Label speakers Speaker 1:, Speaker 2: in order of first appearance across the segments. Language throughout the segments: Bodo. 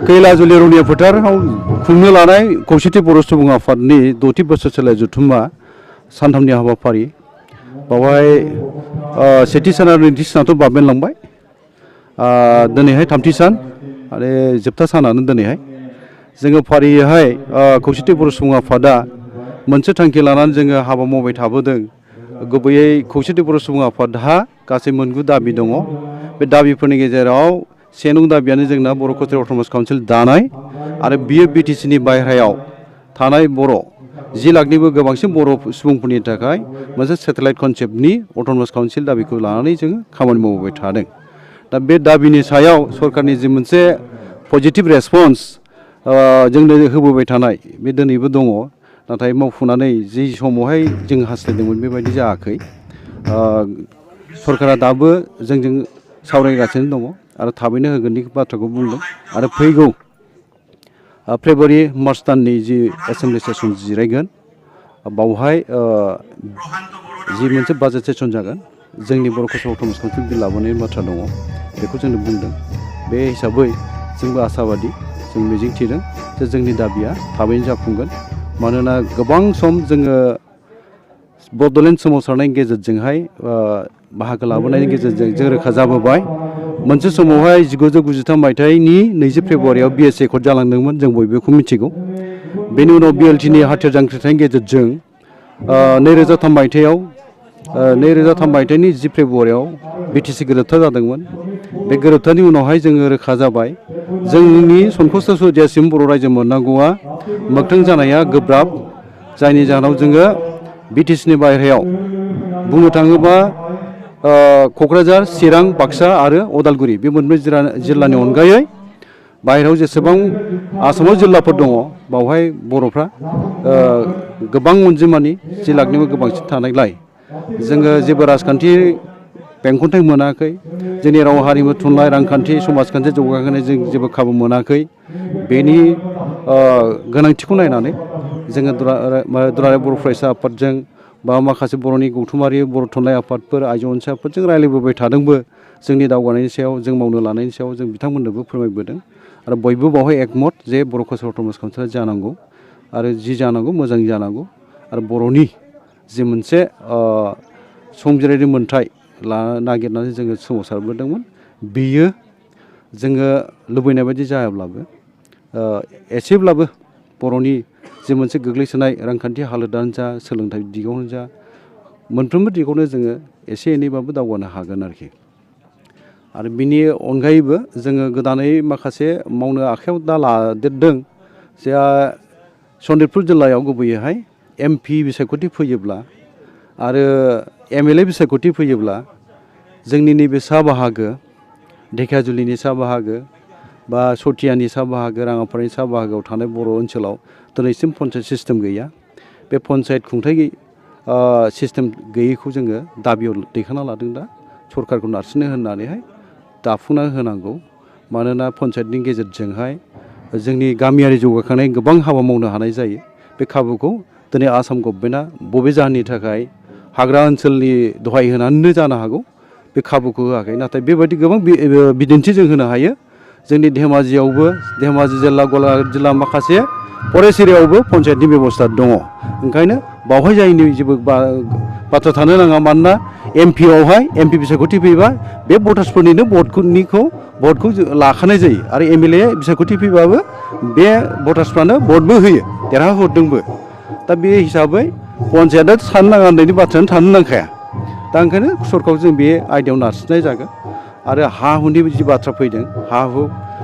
Speaker 1: कैलाजुलि रौनिया फोथाराव खुंनो लानाय खौसेथि बर' सुबुं आफादनि 6थि बोसोरसालिया जथुम्मा सानथामनि हाबाफारि बावहाय सेथि सान आरो नैथि सानाथ' बाबेनलांबाय दिनैहाय थामथि सान आरो जोबथा सानानो दिनैहाय जोङो फारियैहाय खौसेथि बर' सुबुं आफादा मोनसे थांखि लानानै जोङो हाबा मावबाय थाबोदों। गुबैयै खौसेथि बर' सुबुं आफादहा गासै मोनगु दाबि दङ। बे दाबिफोरनि गेजेराव से नं दाबियानो जोंना बर' कालचारेल अट'नमास काउन्सिल दानाय आरो बियो बिटिसिनि बायह्रायाव थानाय बर' 10 लाखनिबो गोबांसिन बर' सुबुंफोरनि थाखाय मोनसे सेटेलाइट कनसेप्टनि अट'नमास काउन्सिल दाबिखौ लानानै जोङो खामानि मावबाय थादों। दा बे दाबिनि सायाव सरकारनि जि मोनसे पजिटिभ रेसपन्स जोंनो होबोबाय थानाय बे दिनैबो दङ। नाथाय मावफुंनानै जि समावहाय जों हास्थायदोंमोन बेबायदि जायाखै। सरकारा दाबो जोंजों सावरायगासिनो दङ आरो थाबैनो होगोननि बाथ्राखौ बुंदों आरो फैगौ फेब्रुवारि मार्च दाननि जि एसेम्बलि सेसन जिरायगोन बावहाय जि मोनसे बाजेट सेसन जागोन जोंनि बर' कालचारेल अट'नमास काउन्सिल बिल लाबोनायनि बाथ्रा दङ बेखौ जोंनो बुंदों। बे हिसाबै जोंबो आसाबादि जों मिजिंथिदों जे जोंनि दाबिया थाबैनो जाफुंगोन। मानोना गोबां सम जोङो बड'लेण्ड सोमावसारनायनि गेजेरजोंहाय बाहागो लाबोनायनि गेजेरजों जों रोखा जाबोबाय। मोनसे समावहाय 1993 मायथाइनि 20 फेब्रुवारियाव BS एकर्ड जालांदोंमोन जों बयबो बेखौ मिथिगौ। बेनि उनाव BLTनि हाथियार जांख्रिथायनि गेजेरजों 2003 मायथाइयाव 2003 मायथाइनि 10 फेब्रुवारियाव BTC गोरोबथा जादोंमोन। बे गोरोबथानि उनावहाय जोङो रोखा जाबाय जोंनि संकष्ट सदियासिम बर' रायजो मोननांगौआ मोगथां जानाया गोब्राब। जायनि जाहोनाव जोङो BTCनि बायह्रायाव बुंनो थाङोबा क'क्राझार, चिरां, बाक्सा आरो उदालगुरि बे मोनब्रै जिल्लानि अनगायै बायह्रायाव जेसेबां आसामाव जिल्लाफोर दङ बावहाय बर'फ्रा गोबां अनजिमानि 10 लाखनिबो गोबांसिन थानायलाय जोङो जेबो राजखान्थि बेंखनथाय मोनाखै। जोंनि राव हारिमु थुनलाइ रांखान्थि समाजखान्थि जौगाहोनाय जों जेबो खाबु मोनाखै। बेनि गोनांथिखौ नायनानै जोङो दुलाराय बर' फरायसा आफादजों बा माखासे बर'नि गौथुमारि बर' थुनलाइ आफादफोर आइजो अनसाय आफादजों रायज्लायबोबाय थादोंबो। जोंनि दावगानायनि सायाव जों मावनो लानायनि सायाव जों बिथांमोननोबो फोरमायबोदों आरो बयबो बावहाय एकमत जे बर' कालचारेल अट'नमास काउन्सिला जानांगौ आरो जि जानांगौ मोजां जानांगौ आरो बर'नि जि मोनसे संजिरायरि मोन्थाय नागिरनानै जोङो सोमावसारबोदोंमोन बेयो जोङो लुबैनाय बायदि जायाब्लाबो एसेब्लाबो बर'नि जि मोनसे गोग्लैसोनाय रांखान्थि हालोदानो जा सोलोंथाइ दिगावनो जा मोनफ्रोमबो दिगावनो जोङो एसे एनैबाबो दावगानो हागोन आरोखि। आरो बिनि अनगायैबो जोङो गोदानै माखासे मावनो आखायाव दा लादेरदों जे सनितपुर जिल्लायाव गुबैयैहाय MP बिसायख'थि फैयोब्ला आरो MLA बिसायख'थि फैयोब्ला जोंनि नैबे सा बाहागो धेकियाजुलिनि सा बाहागो बा सथियानि सा बाहागो राङापारानि सा बाहागोआव थानाय बर' ओनसोलाव दिनैसिम पन्सायत सिस्टेम गैया। बे पन्सायत खुंथाय सिस्टेम गैयैखौ जोङो दाबियाव दैखांना लादों दा सरकारखौ नारसिननो होननानैहाय दाफुंना होनांगौ। मानोना पन्सायतनि गेजेरजोंहाय जोंनि गामियारि जौगाखांनाय गोबां हाबा मावनो हानाय जायो। बे खाबुखौ दिनै आसाम गभर्नमेन्टआ बबे जाहोननि थाखाय हाग्रा ओनसोलनि दहाय होनानैनो जानो हागौ बे खाबुखौ होआखै। नाथाय बेबायदि गोबां बिदिन्थि जों होनो हायो। जोंनि धेमाजियावबो धेमाजि जिल्ला गलाघाट जिल्ला माखासे फरेस्ट एरियायावबो पन्सायतनि बेबस्था दङ। ओंखायनो बावहाय जायनि जेबो बाथ्रा थानो नाङा। मानोना MP बिसायख'थि फैबा बे भटार्सफोरनिनो भटखौ लाखानाय जायो आरो MLA बिसायख'थि फैबाबो बे भटार्सफ्रानो भटबो होयो देरहाहरदोंबो। दा बे हिसाबै पन्सायतआ थानो नाङा होननायनि बाथ्रायानो थानो नांखाया। दा ओंखायनो सरकारखौ जों बे आयदायाव नारसिननाय जागोन। आरो हा हुनि जि बाथ्रा फैदों हा हु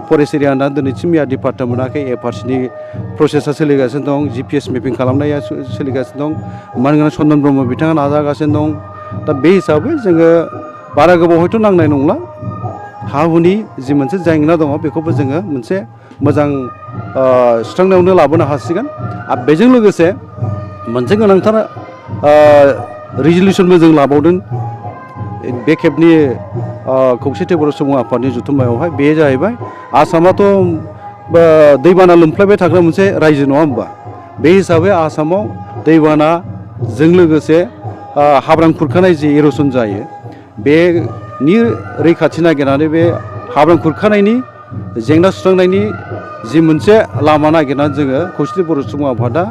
Speaker 1: फरेस्ट एरियाना दिनैसिम मियादि पाट्टा मोनाखै। FRCनि प्रसेसा सोलिगासिनो दं। GPS मेपिं खालामनाया सोलिगासिनो दं। मानोना चन्दन ब्रह्म बिथाङा नाजागासिनो दं। दा बे हिसाबै जोङो बारा गोबाव हयथ' नांनाय नंला। हा हुनि जि मोनसे जेंना दङ बेखौबो जोङो मोनसे मोजां सुस्रांनायावनो लाबोनो हासिगोन। आरो बेजों लोगोसे मोनसे गोनांथार रिजलिउसनबो जों लाबावदों बे खेबनि खौसेथि बर' सुबुं आफादनि जथुम्मायावहाय। बे जाहैबाय आसामाथ' दैबाना लोमफ्लायबाय थाग्रा मोनसे रायजो नङा होमबा। बे हिसाबै आसामाव दैबानाजों लोगोसे हाब्रां खुरखानाय जि एर'सन जायो बेनि रैखाथि नागिरनानै बे हाब्रां खुरखानायनि जेंना सुस्रांनायनि जि मोनसे लामा नागिरनानै जोङो खौसेथि बर' सुबुं आफादा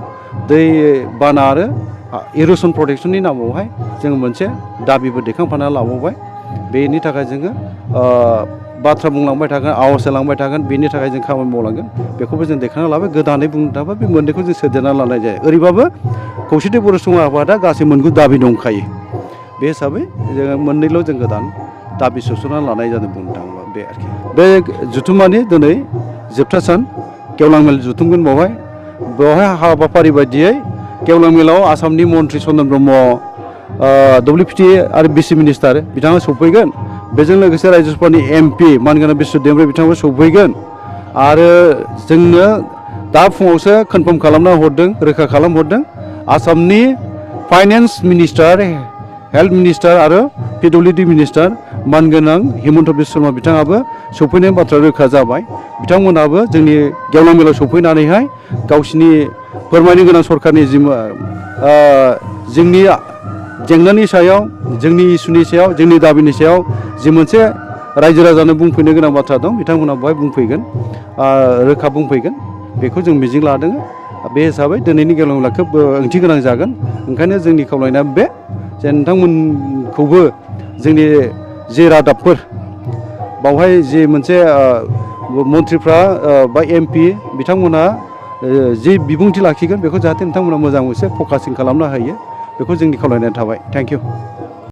Speaker 1: दै बाना आरो इर'सन प्रटेक्सननि नामावहाय जोङो मोनसे दाबिबो दैखांफाना लाबावबाय। बेनि थाखाय जोङो बाथ्रा बुंलांबाय थागोन, आवाज होलांबाय थागोन, बेनि थाखाय जों खामानि मावलांगोन। बेखौबो जों दैखांना लाबाय। गोदानै बुंनो थाङोबा बे मोननैखौ जों सोदेरना लानाय जायो। ओरैबाबो खौसेथि बर' सुबुं आफादा गासै मोनगु दाबि दंखायो। बे हिसाबै जोङो मोननैल' जों गोदान दाबि सोसनना लानाय जादों बुंनो थाङोबा बे आरोखि। बे जथुम्मानि दिनै जोबथा सान गेवलां मेल जुथुमगोन बेवहाय हाबाफारि बायदियै गेवलां मेलाव आसामनि मन्त्रि चन्दन ब्रह्म, WPT आरो बिसि मिनिस्टार बिथाङा सफैगोन। बेजों लोगोसे रायजो सभानि MP मानगोनां बिश्व दैमारि बिथाङाबो सफैगोन। आरो जोंनो दा फुङावसो कनफार्म खालामना हरदों, रोखा खालामहरदों आसामनि फाइनेन्स मिनिस्टार, हेल्थ मिनिस्टार आरो PWD मिनिस्टार मानगोनां हिमन्त बिश्व शर्मा बिथाङाबो सफैनायनि बाथ्रा रोखा जाबाय। बिथांमोनहाबो जोंनि गेवलां मेलाव सफैनानैहाय गावसिनि फोरमायनो गोनां सरकारनि जोंनि जेंनानि सायाव, जोंनि इसुनि सायाव, जोंनि दाबिनि सायाव जि मोनसे रायजो राजानो बुंफैनो गोनां बाथ्रा दं, बिथांमोनहा बेवहाय बुंफैगोन, रोखा बुंफैगोन। बेखौ जों मिजिं लादों। बे हिसाबै दिनैनि गेवलां मेला खोब ओंथि गोनां जागोन। ओंखायनो जोंनि खावलायनाया बे जे नोंथांमोनखौबो जोंनि जे रादाबफोर बावहाय जि मोनसे मन्थ्रिफ्रा बा MP बिथांमोनहा जि बिबुंथि लाखिगोन बेखौ जाहाथे नोंथांमोना मोजां मोनसे फकासिं खालामनो हायो, बेखौ जोंनि खावलायनाय थाबाय। Thank you.